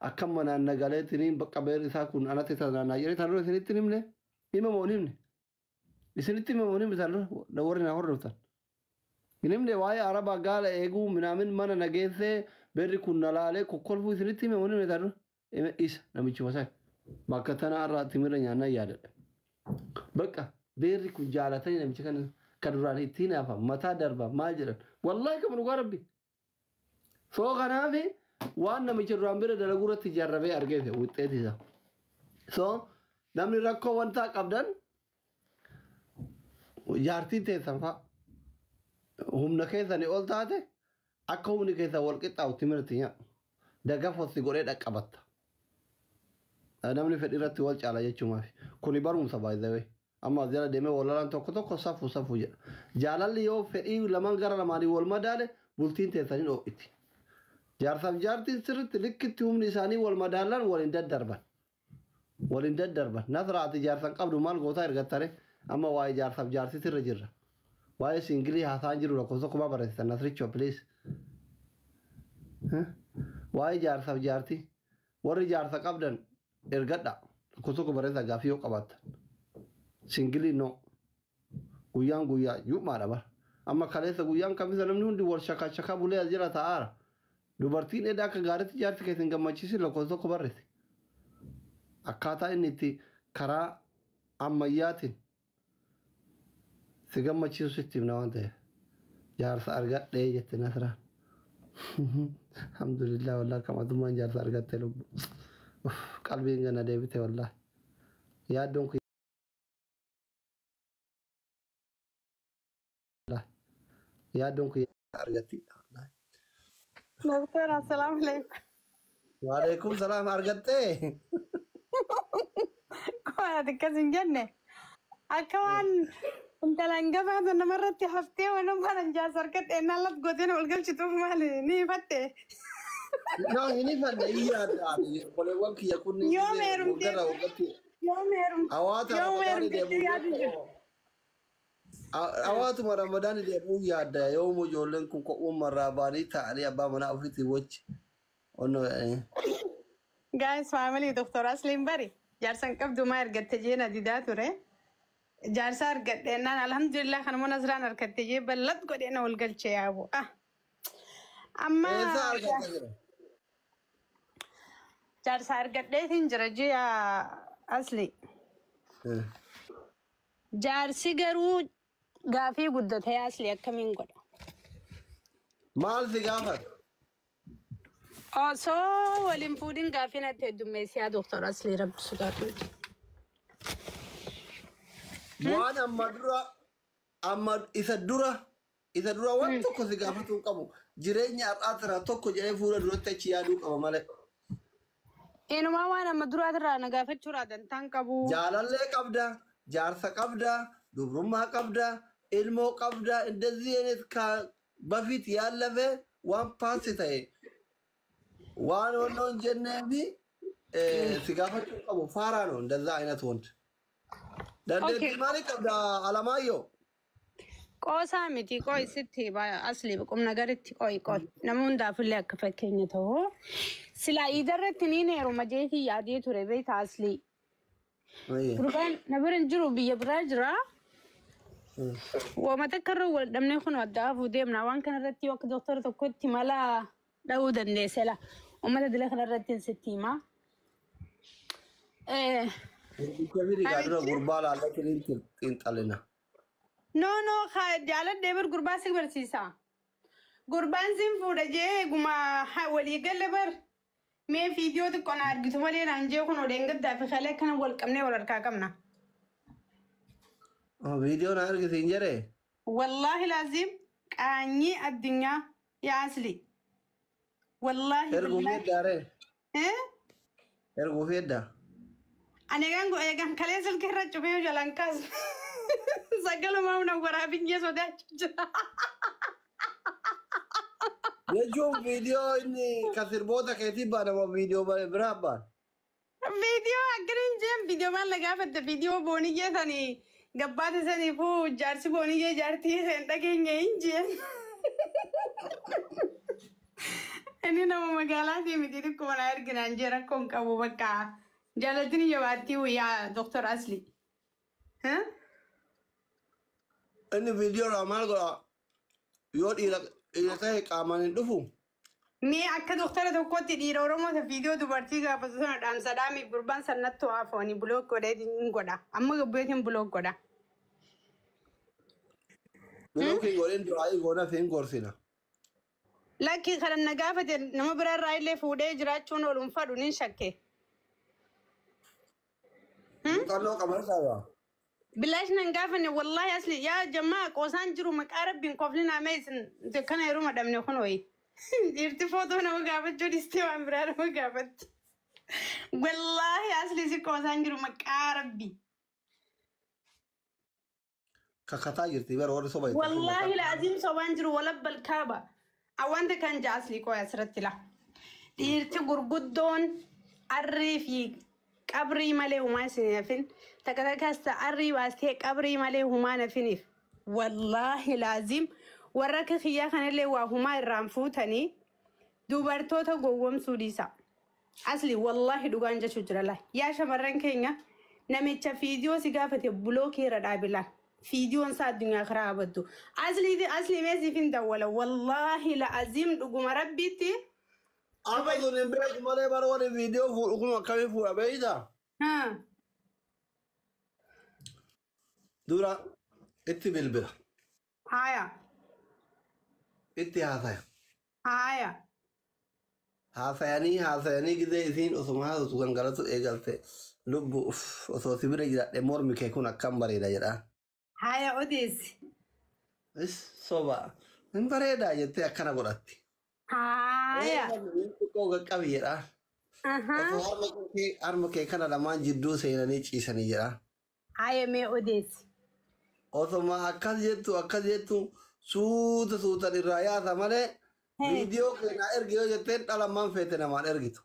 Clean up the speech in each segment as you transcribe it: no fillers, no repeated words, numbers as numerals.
Akkam manaan nagaleetiniin bakka beerri isaa kun anatti tanaanaa jedhee tan dura isinitti hin himne. Hima moo hin himne? Isinitti hima moo hin himne tan dura warri na hordoftan? Hin himne waa'ee araba gaala eeguu minaamin mana nageessee beerri kun na laalee kokkolfuu isinitti hime moo hin himne tan dura? Hime isa namichuma sana. Bakka tanaa irraa timira nyaannaa yaadadha. Bakka beerri kun jaalatanii namicha kana kan duraan itti hinaafa mataa darba maal jedhan wallaahi kama dhugaa rabbi. Soo kanaaf waan namicha duraan bira dalaguu irratti jarrabee argeete wixxeeti isaa. So namni rakkoo wantaa qabdan jaartiin teessan fa'a humna keessanii ol taate akka humni keessan wal qixxaawu timirti nyaadhu. Dagafotti godhee dhaqqabatta. Namni fedhii irratti wal caala jechuumaaf. Kuni barumsa baay'ee. Amma as jala deemee walalaan tokko tokko safu safu jedha. Jaalalli yoo fedhii lamaan gara lamaanii wal madaale bultiin teessanii dho'iti. Jaarsaaf jaartiin sirriitti likkitti humni isaanii wal madaalan waliin daddarban. Waliin daddarban. Nasra ati jaarsan qabdu maal gootaa ergattare amma waa'ee jaarsaaf jaarsitti irra jirra. Waa'ee single haasaan jiru lakkoofsa kuma barreessitan Nasrichoo please. Waa'ee jaarsaaf jaartii warri jaarsa qabdan ergadha lakkoofsa tokko barreessaa gaaffii yoo qabaattan. Single no. Guyyaan guyyaa jumaadha bara. Amma kaleessa guyyaan kamisa namni hundi wal shakaa shakaa bulee as jira taa'aara. Dubartiin edda akka gaariitti jaarsi keessa hin gammachiisin lakkoofsa tokko barreessi. Akkaataa inni itti karaa ammayyaatiin si gammachiisu sitti himna waan ta'eef. Jaarsa argadhee jette Nasraan. Alhamdulillah wallahi kamatummaan jaarsa argatte lubbu. Qalbiin gana deebite wallahi. Yaaddoon kun yaaddoon kun argatti. Doktor, assalamu alaikum. Waalaikum salaam argattee. Qoy ati akkas hin jenne. Akka waan intala hangafaatu namarratti haftee waan baran jaarsa argadhe ennaan laf gooteen ol galchituuf maali ni ifatte. No, hin ifanne hin yaadda. Obboleewwan kiyya kunniin Yoom heerumtee waggarraa waggaatti yoom heerumtee hawaata yoom ramadaani heerumtee deemuu yaadu jiru. hawaatuma ramadaani deemuu yaadda yoomuu ijoolleen kun ko'ummarraa baanii ta'anii abbaa manaa ofiitti wajji onnoo jedhanii. Guys, family Doktor Asliin bari jaarsan qabdu maa argatte jee na didaa ture. Jaarsa argadhe ennaan alhamdulillah kanuma Nasraan argatte jee ballat godhee na ol galche yaabu. Ah. Amma Eessaa argatte jira? Jaarsa argadheetiin jira jee Asli. Jaarsi garuu gaafii guddatee Asli akkamiin godha? Maal si gaafate? Osoo waliin fuudhin gaafii natti heddummeessiyaa Doktor Asli rabbi sodaatu. Waan amma dura amma isa dura waan tokko si gaafatuu hin qabu. Jireenya har'aa tokko jedhee fuula duratti achi yaaduu qaba malee. Inumaa waan amma duraatirraa na gaafachuudhaa dantaan qabu. Jaalallee qabda, jaarsa qabda, dubrummaa qabda, ilmoo qabda, እንደዚህ አይነት በፊት ያለፈ waan pass ta'e waan ሆኖ hin jenneefi si gaafachuu qabu faaraa ነው እንደዛ አይነት ወንድ dandeettii maalii qabda Alamaayyoo? Qoosaa miti qoy sitti asli qubna garitti qoy qoy nama hundaafillee akka fakkeenya ta'u. Silaa iidarratti niin heeruma jeetii yaadee ture beekta asli. Gurbaan na bira hin jiru biyya biraa jira. Wooma takka irra wal dhabnee kun adda hafuu deemna waan kana irratti akka doktora tokkotti mala dha'uu dandeesse la. Uummata dila kana irratti hin sitti himaa. Gurbicha fi dhigaa dura gurbaa laallatiin xiinxalina. No no, jaaladhee bar gurbaa si barsiisa. Gurbaan sin fuudha jee eeguma walii galle bar mee viidiyoo xiqqoo na argitu malee naan jee kun odeen gaddaa fi kalee akkana wal qabnee wal harkaa qabna. Viidiyoo na argisiin jedhee? Wallaahi laazim qaanyii addunyaa yaa asli. Wallaahi Erguu billaahi. feeddaaree? Eh? Erguu feeddaa? Ani egaan egaan kalee silkii irra cufee jalaan kaasu. Sagalumaa na waraabin jee sodaachuu jira. Jechuun viidiyoo inni ka sirboota keetii baana moo viidiyoo biraa baana? Viidiyoo akkana hin jeen viidiyoo maal na gaafatte viidiyoo booniyyee sanii gabbaata saniifuu jaarsi booniyyee jaartii hin dhageenye hin jeen. Inni nama magaalaatii miti xiqqoo na erginaan jee rakkoon qabu bakka jaalatini jabaattii yaa Doktor Asli. Inni viidiyoo irraa maal godha? Yoo dhiira dhiira ta'e qaamaan hin dhufu. Mee akka doktara tokkotti dhiira Oromoo ta viidiyoo dubartii gaafatu sana dhaamsa dhaamiif gurbaan sannatti waa fooni block godhee hin godha. Amma gabbeetiin block godha. Block godhin du'aa goona fi hin gorsina. Lakki kana na gaafate nama biraarraa illee fuudhee jiraachuun ooluun fadhu nin shakke. Muuxannoo qaban qaba. Bilaash nan gaafanne wallaahi asli yaa jamaa qoosaan jiru maqaa rabbiin kofli naamee isin kana yeroo madhabne kun wayi. Dhiirti footoo nama gaafachuu dhistee waan biraa nama gaafatti. Wallaahi asli si qoosaan jiru maqaa rabbi. Kakataa jirti bara warri soba itti. Wallaahi laaziim sobaan jiru walabbal kaaba. Awwanta kan ja'a asli qoya asirratti la. Dhiirti gurguddoon arrii fi qabrii malee humaa isin hafin. Takka takkas arrii baastee qabrii malee humaa nafiniif. Wallaahi laaziim warra akka kiyyaa kanallee waa humaa irraan fuutanii dubartoota gowwomsuu dhiisa. Asli wallaahi dhugaan jechuu jira laa. Yaa shamarran keenya namicha fiidiyoo si gaafate block irra dhaabilaa. Fiidiyoon isaa addunyaa karaa abaddu. Asli asli meesiif hin dawwala. Wallaahi la'aziim dhuguma rabbiitti. Amma sun hin beeku malee bara warri viidiyoo fuudhu kun akkamii fuudha beeyta? Dura itti bilbila. Haaya. Itti haasaya. Haaya. Haasayanii haasayanii gizee isiin osuma haasatu gangalatu eegalte lubbu uff osoo si bira jiraadhe mormi kee kun akkam bareeda jedhaan. Haaya odeessi. Is soba hin bareedaa jettee akkana godhatti. Haaya. Xiqqoo qaqqabi jedhaan. Osoo harma kee kana lamaan jidduu seenanii ciisanii jedhaan. Haaya mee odeessi. Osoma akkas jettu suuta suutan irraa yaasa malee viidiyoo keenyaa ergi yoo jetteen dhalamaan feete namaan ergitu.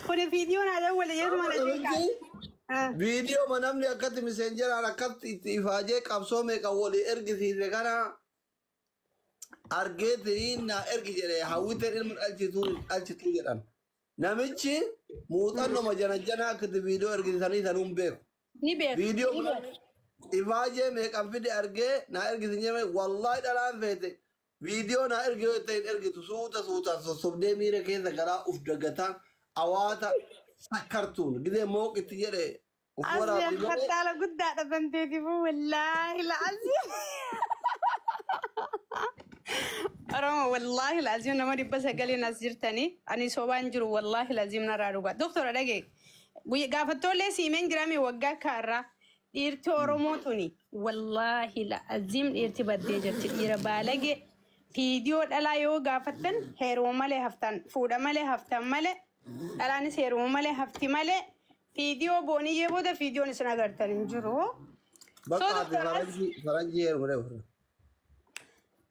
Kuni viidiyoon haa dawwale jedhu mana jeeqaa. Viidiyoo namni akkatti miseenjeraan akkatti itti ifaajee qabsoo meeqa walii ergisiise kana argeetiniin naa ergi jedhee hawwiteen ilma dhalchituu jedhan. Namichi muuxannoma jana jana akkatti viidiyoo ergisiisanii sanuun beeku. Ni beeku. Viidiyoo ifaajee meeqan fide argee naa ergisiin jedhame wallaahi dhalaan feete viidiyoo naa ergi yoo ta'e hin ergitu suuta suutaan sossobdee miira keessa garaa uf dagataa awaata sakkartuun gizee mooqitti jedhe uf Asli waraabdi malee. hattaala guddaadha banteetiifuu wallaahi la'aziim. Oromoo wallaahi la'aziim nama 900 as jirtanii ani sobaan jiru wallaahi la'aziim narraa dhugaa. Doktora dhagee gaafattoollee siimeen jiraame waggaa kaarraa dhiirti Oromoo tuni wallaahi la'aziim dhiirti baddee jirti dhiira baalagee fiidiyoo dhalaa yoo gaafattan heeruma malee haftan fuudha malee haftan malee dhalaanis heeruma malee hafti malee fiidiyoo booniyyee booda fiidiyoon isin agartan hin jiru. Bakka So, ati Dr. faranjii heeruma deemu.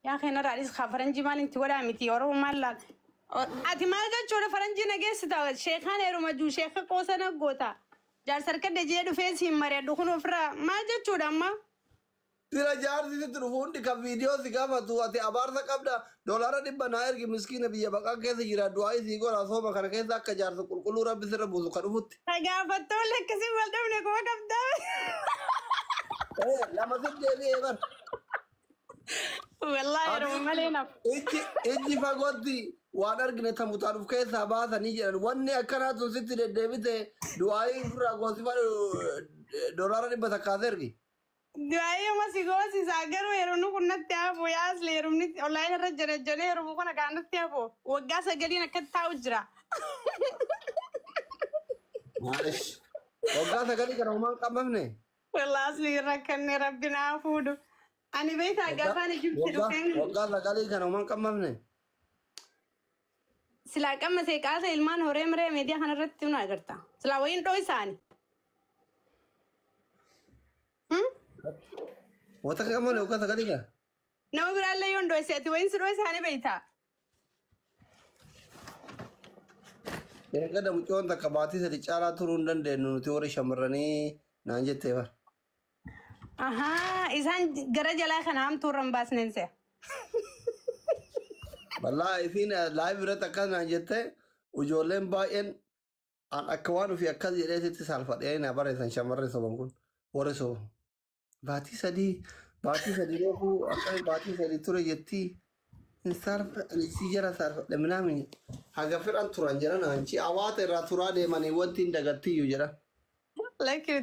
Yaa kanarraa dhis kaa faranjii maal itti godhaa miti Oromoo maal laal. Ati maal jechuudha faranjii nageessita sheekaan heeruma juu sheeka qoosana goota. Jaarsa harkadde jee dhufee siin mari'adhu kun ofirraa maal jechuudha amma? Sira jaarsi sitti dhufu hundi kan viidiyoo si gaafatu ati abaarsa qabda $100 naa ergi miskiina biyya baqaa keessa jira du'aa isii godha sooma kana keessa akka jaarsa qulqulluu rabbi sirra buusu kan dhufutti. Gaafattoonni akkasii wal dhabne kuma qabdaa. Lama si deebi'ee bar. Wallaahi yeroo malee naaf. Ijji fagootti waan argine tamutaan of keessaa baasanii jedhan wanni akkanaa tun sitti deddeebite du'aayii ofirraa goosifa $100 takkaas ergi. Du'aayyuma si goosisaa garuu yeroo nu kun natti hafu yaasle yerumni onlaayinii irra jala jala yeroo kun akka natti hafu waggaa 9 akka taa'u jira. Maalish. Waggaa 9 kana homaan qabamne. Wallaahi asli rakkanne rabbi naa fuudhu. Ani beektaa gaafaan Ijipti dhufeen. Waggaa 9 kana homaan qabamne. Silaa qammasee qaasa ilmaan horee miree miidiyaa kanarratti nu agarta. Silaa wayiin dhoo isaani. Wata qabamne waggaa 9 kana. Nama biraallee yoon dho'ise ati wayiin si dhoo isaanii beektaa? Eegada mucoon takka baatii 3 caalaa turuu hin dandeenyu nuti warri shamarranii naan jettee bara. Ahaa isaan gara jalaa kana hamtuu irra hin baasneen se'a. Wallaahi isiin live irratti akkas naan jette, ijoolleen baay'een an akka waan ofii akkas jedhee sitti saalfadhee na barreessan. Shamarree soban kun, warri soban. Baatii 3, baatii 3 reefuu akkas baatii 3 ture jettii. Hin saalfadhe, si jala saalfadhe minaamin haga fedhan turan jedhan, anchi hawaasa irraa turaa deemanii wanti hin dagattiyyuu jedhan. Lakki.